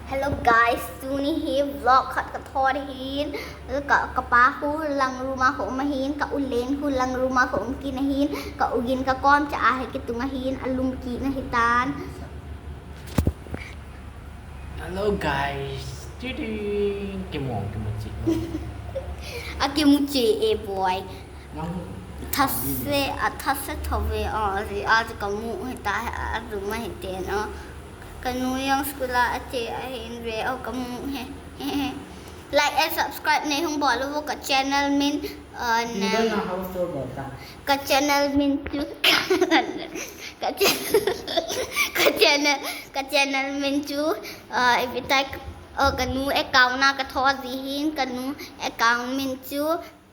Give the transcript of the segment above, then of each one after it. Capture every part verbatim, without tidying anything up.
Hello guys, tuni hi vlog khat ka thot ahin, ka, ka pa khu lang room a ka um ahin, ka u len khu lang room a ka um kit ahin, ka u gin ka kom cha a hi kitung ahin, a lum kit na hitan. Hello guys. Chi chi. Kimu, kimu chi. A kimu chi e boy. Nang. Thase, a thase thove, a, a, a kamu hita, a room a hiten, a. Ka nu jong school a che ahin ve, o kamu he. Like and subscribe nei hung bol uvo ka channel min, uh, Hindu na na house tour bol ta. Ka channel min chu, ka channel, ka channel, ka channel min chu, uh, ipi tai, uh, ka nu account na ka thot ji hin, ka nu account min chu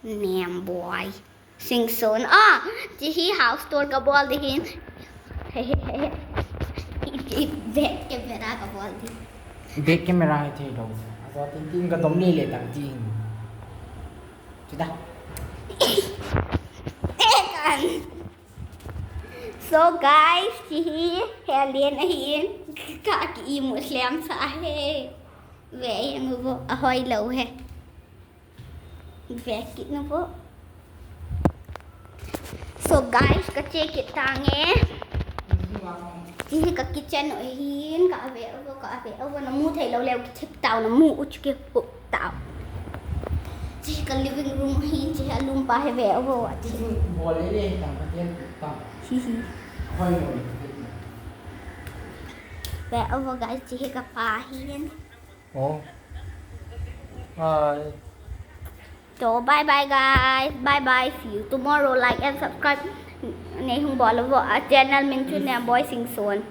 Nemboi Singson. Ah, chi hi house tour ka bol di hin. He, he, he, he. Chi back camera ka bol di. Back camera hi thei lo. Ajo tin tin ka dom ni le tang tin. Chuta. Eh, kan. So guys, chi hi he len ahin. Ka ki imu slem sa he. Ve jeng uvo, ahoi lo he. Ve kit na vo. So guys, ka che kit tange. Chi hi ka kitchen u ahin, ka ve uvo, ka ve uvo, na mu thei lo leu kithip tau, na mu u chu kihup tau. Chi hi ka living room ahin, chi hi a lum pa hi ve uvo, a chi. Bol le le tang ka tian tang. Hi hi. Hoi lo. Ve uvo guys, chi hi ka pa ahin. Oh. Bye. So bye bye guys. Bye bye. See you tomorrow. Like and subscribe. Nei hung bol uvo. A channel min chu Nemboi Singson.